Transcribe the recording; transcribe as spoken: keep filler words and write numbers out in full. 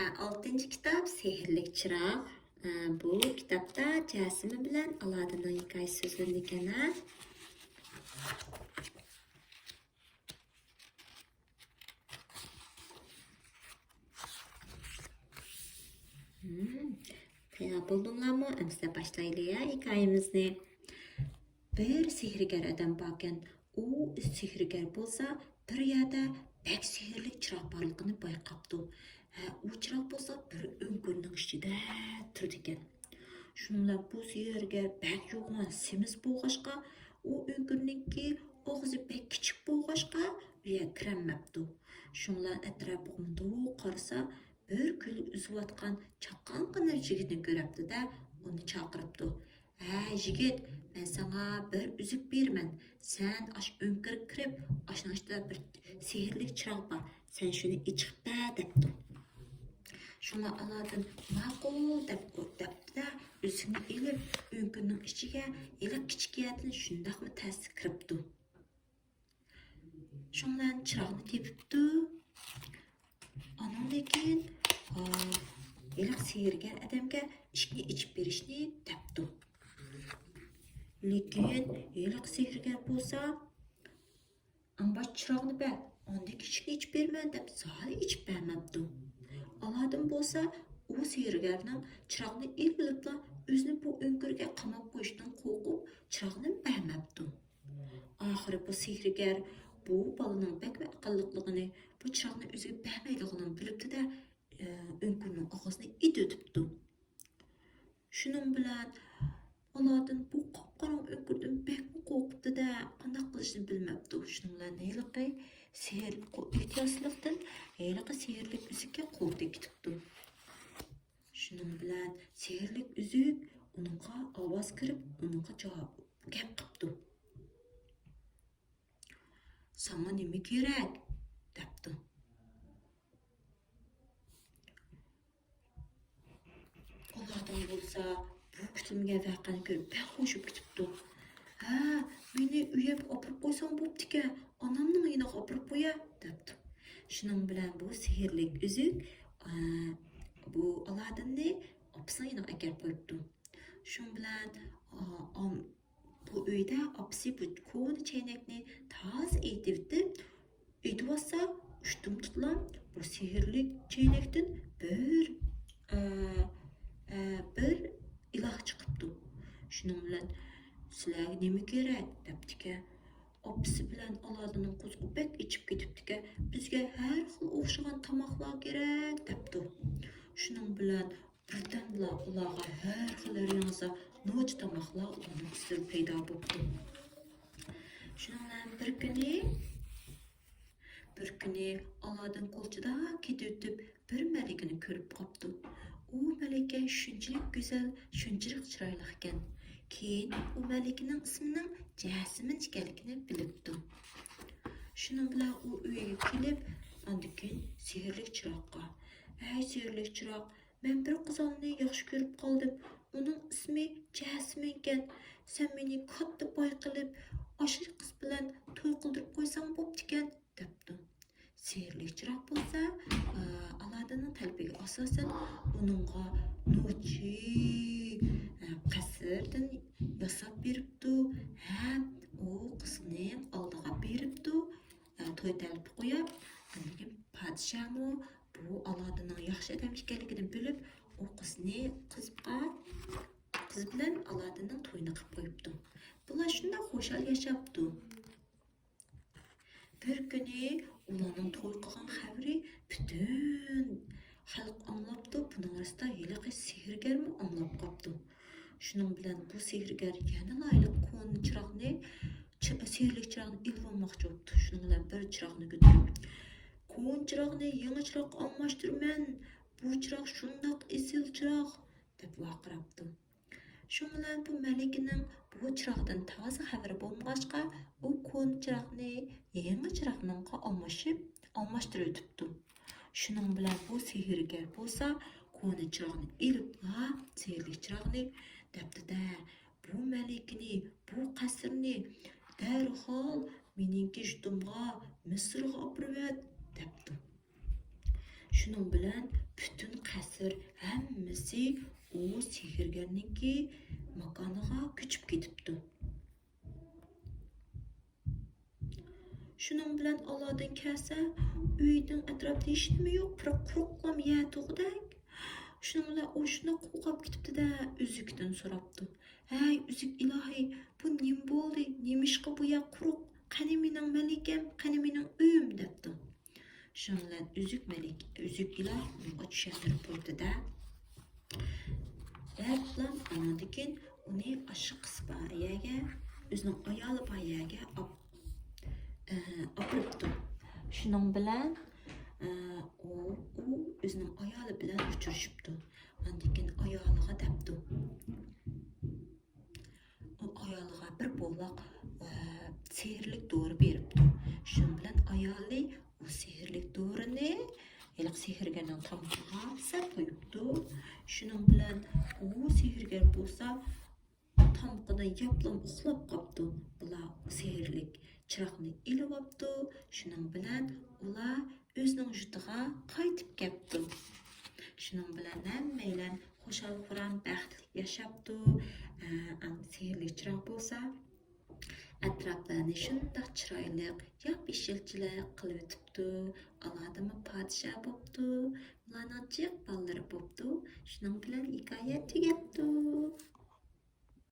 ئالتىنچى كىتاب سېھىرلىك چىراغ. ئە، بۇ كىتابتا جاسىمىن بىلەن ئالادىننىڭ ھېكايىسى سۆزلىنىدىكەن ھە. مم. تەييار بولدۇڭلارمۇ؟ ئەمىسە باشلايلى يا ھېكايىمىزنى. بىر سېھىرگەر ئادەم باركەن. ئۇ سېھىرگەر بولسا بىر يەردە بەك سېھىرلىك چىراغ بارلىقىنى بايقاپتۇ. ھە، ئۇ چىراغ بولسا بىر ئۆڭكۈرنىڭ ئىچىدە تۇرىدىكەن. شۇنىڭ بىلەن بۇ سېھىرگەر بەك يوغان سېمىز بولغاچقا، ئۇ ئۆڭكۈرنىڭكى ئاغزى بەك كىچىك بولغاچقا، ئۇ يەرگە كىرەلمەپتۇ. شۇنىڭ بىلەن ئەتراپىغا مۇنداق قارىسا، بىر گۈل ئۈزۈۋاتقان چاققانغىنە يىگىتنى كۆرەپتۇ-دە، ئۇنى چاقىرىپتۇ. ھە، يىگىت، مەن ساڭا بىر ئۈزۈك بېرىمەن. سەن ئاشۇ ئۆڭكۈرگە كىرىپ، ئاشۇنىڭ ئىچىدە بىر سېھىرلىك چىراغ بار. سەن شۇنى ئېچىپ بەر، دەپتۇ. شۇڭا ئالادىن ماقۇل دەپ، دەپتۇ-دە، ئۈزۈكنى ئېلىپ، ئۆڭكۈرنىڭ ئىچىگە ھېلىقى كىچىك يەردىن شۇنداقلا تەستە كىرىپتۇ. شۇڭا چىراغنى تېپىپتۇ. ئانىڭدىن كېيىن، ئا، ھېلىقى سېھىرگەر ئادەمگە ئىشىكنى ئېچىپ بېرىشنى دەپتۇ. لېكىن ھېلىقى سېھىرگەر بولسا، ئەڭ باش چىراغنى بەر، ئاندىن كېيىن ئىشىكنى ئېچىپ بېرىمەن دەپ زادى ئېچىپ بەرمەپتۇ. ئالادىن بولسا ئۇ سېھىرگەرنىڭ چىراغنى ئېلىۋېلىپلا ئۆزىنى بۇ ئۆڭكۈرگە قاماپ قويۇشىدىن قورقۇپ چىراغنى بەرمەپتۇ. ئاخىرى بۇ سېھىرگەر بۇ بالىنىڭ بەكمۇ ئەقىللىقلىقىنى، بۇ چىراغنى ئۆزىگە بەرمەيدىغىنىنى بىلىپتۇ-دە، ئۆڭكۈرنىڭ ئاغزىنى ئېتىۋېتىپتۇ. شۇنىڭ بىلەن ئالادىن بۇ قاپقاراڭغۇ ئۆڭكۈردىن بەكمۇ قورقۇپتۇ-دە، قانداق قىلىشنى بىلمەپتۇ. شۇنىڭ بىلەن ھېلىقى سېھىر، ئېھتىياتسىزلىقتىن ھېلىقى سېھىرلىك ئۈزۈككە قول تېگىپتۇ. شۇنىڭ بىلەن سېھىرلىك ئۈزۈك ئۇنىڭغا ئاۋاز كىرىپ، ئۇنىڭغا جاۋاب، گەپ قىپتۇ. ساڭا نېمە كېرەك؟ دەپتۇ. ئالادىن بولسا بۇ كۈتۈلمىگەن ۋەقەنى كۆرۈپ بەك خوشۇپ كېتىپتۇ. ھە، مېنى ئۆيۈمگە ئاپىرىپ قويساڭ بوپتىكەن، ئانامنىڭ يېنىغا ئاپىرىپ قويە، دەپتۇ. شۇنىڭ بىلەن بۇ سېھىرلىك ئۈزۈك، ئە، بۇ ئالادىننى ئاپىسىنىڭ يېنىغا ئەكەپ قويۇپتۇ. شۇنىڭ بىلەن، ئا، ئام-، بۇ ئۆيدە ئاپىسى بۇ كونا چەينەكنى تازا ئېتىۋېتىپ، ئېتىۋاتسا، ئۇشتۇمتۇتلا بۇ سېھىرلىك چەينەكتىن بىر، ئە، ئە، بىر ئىلاھ چىقىپتۇ. شۇنىڭ بىلەن، سىلەرگە نېمە كېرەك؟ دەپتىكەن. ئاپىسى بىلەن ئالادىننىڭ قورسىقى بەك ئېچىپ كېتىپتىكەن. بىزگە ھەر خىل ئوخشىغان تاماقلار كېرەك، دەپتۇ. شۇنىڭ بىلەن بىردەملا ئۇلارغا ھەر خىل رەڭزا نوچى تاماقلار ئۇلارنىڭ ئۈستىدىن پەيدا بوپتۇ. شۇنىڭ بىلەن بىر كۈنى، بىر كۈنى ئالادىن كوچىدا كېتىۋېتىپ بىر مەلىكىنى كۆرۈپ قاپتۇ. ئۇ مەلىكە شۇنچىلىك گۈزەل، شۇنچىلىك چىرايلىق ئىكەن. كېيىن ئۇ مەلىكىنىڭ ئىسمىنىڭ جەسىمىن ئىكەنلىكىنى بىلىپتۇ. شۇنىڭ بىلەن ئۇ ئۆيگە كېلىپ، ئاندىن كېيىن سېھىرلىك چىراغقا، ھەي سېھىرلىك چىراغ، مەن بىر قىز بالىنى ياخشى كۆرۈپ قالدىم. ئۇنىڭ ئىسمى جەسمىنكەن. سەن مېنى كاتتا باي قىلىپ، ئاشۇ قىز بىلەن توي قىلدۇرۇپ قويساڭ بوپتىكەن، دەپتۇ. سېھىرلىك چىراغ بولسا، ئا، ئالادىننىڭ تەلىپىگە ئاساسەن ئۇنىڭغا نوچى، ئا، قەسىردىن ياساپ بېرىپتۇ ھەم ئۇ قىزنىڭ ئالدىغا بېرىپتۇ. ئە، توي تەلىپى قويۇپ، ئاندىن كېيىن پادىشاھمۇ بۇ ئالادىننىڭ ياخشى ئادەم ئىكەنلىكىنى بىلىپ، ئۇ قىزنى، قىزغا، قىز بىلەن ئالادىننىڭ تويىنى قىلىپ قويۇپتۇ. بۇلار شۇنداق خۇشال ياشاپتۇ. بىر كۈنى ئۇلارنىڭ توي قىلغان خەۋىرى پۈتۈن خەلق ئاڭلاپتۇ، بۇنىڭ ئارىسىدا ھېلىقى سېھىرگەرمۇ ئاڭلاپ قاپتۇ. شۇنىڭ بىلەن بۇ سېھىرگەر يەنىلا ھېلىقى كونا چىراغنى، چى-، سېھىرلىك چىراغنى ئېلىۋالماقچى بوپتۇ. شۇنىڭ بىلەن بىر چىراغنى كۆتۈرۈپ، «كونا چىراغنى يېڭى چىراغقا ئالماشتۇرىمەن، بۇ چىراغ شۇنداق ئېسىل چىراغ!» دەپ ۋارقىراپتۇ. شۇنىڭ بىلەن بۇ مەلىكىنىڭ بۇ چىراغدىن تازا خەۋىرى بولمىغاچقا، ئۇ كونا چىراغنى يېڭى چىراغنىڭغا ئالمىشىپ، ئالماشتۇرۇۋېتىپتۇ. شۇنىڭ بىلەن بۇ سېھىرگەر بولسا كونا چىراغنى ئېلىپلا، سېھىرلىك چىراغنى دەپتۇ-دە، «بۇ مەلىكىنى، بۇ قەسىرنى دەرھال مېنىڭكى يۇرتۇمغا، مىسىرغا ئاپىرىۋەت» دەپتۇ. شۇنىڭ بىلەن پۈتۈن قەسىر ھەممىسى ئۇ سېھىرگەرنىڭكى ماكانىغا كۆچۈپ كېتىپتۇ. شۇنىڭ بىلەن ئالادىن كەلسە، ئۆينىڭ ئەتراپىدا ھېچنېمە يوق، بىر قۇرۇقلام يەر تۇغىدەك. شۇنىڭ بىلەن ئۇ شۇنداق قورقۇپ كېتىپتۇ-دە، ئۈزۈكتىن سوراپتۇ: «ھەي، ئۈزۈك ئىلاھى، بۇ نېمە بولدى؟ نېمىشقا بۇ يەر قۇرۇق؟ قېنى مېنىڭ مەلىكەم؟ قېنى مېنىڭ ئۆيۈم؟» دەپتۇ. شۇنىڭ بىلەن ئۈزۈك مەلىك، ئۈزۈك ئىلاھ ئۇنىڭغا چۈشەندۈرۈپ قويدى-دە. دەپلا ئانىڭدىن كېيىن ئۇنى ئاشۇ قىز بار يەرگە، ئۆزىنىڭ ئايالى بار يەرگە ئاپ-، ئە، ئاپىرىپتۇ. شۇنىڭ بىلەن، ئە، ئۇ، ئۇ ئۆزىنىڭ ئايالى بىلەن ئۇچرىشىپتۇ. ئاندىن كېيىن ئايالىغا دەپتۇ. ئۇ ئايالىغا بىر بولاق، ئە، سېھىرلىك دورا بېرىپتۇ. شۇنىڭ بىلەن ئايالى ئۇ سېھىرلىك دورىنى ھېلىقى سېھىرگەرنىڭ تامىقىغا سەپ قويۇپتۇ. شۇنىڭ بىلەن ئۇ سېھىرگەر بولسا تامىقىدا ياپلام ئۇخلاپ قاپتۇ. بۇلار سېھىرلىك چىراغنى ئېلىۋاپتۇ. شۇنىڭ بىلەن ئۇلار ئۆزىنىڭ يۇرتىغا قايتىپ كەپتۇ. شۇنىڭ بىلەن ھەممەيلەن خۇشال-خۇرام، بەختلىك ياشاپتۇ. ئە، ئەڭ سېھىرلىك چىراغ بولسا ئەتراپلارنى شۇنداق چىرايلىق ياپيېشىلچىلىك قىلىۋېتىپتۇ. ئالادىمۇ پادىشاھ بوپتۇ. ئۇلارنىڭ جىق بالىلىرى بوپتۇ. شۇنىڭ بىلەن ھېكايە تۈگەپتۇ.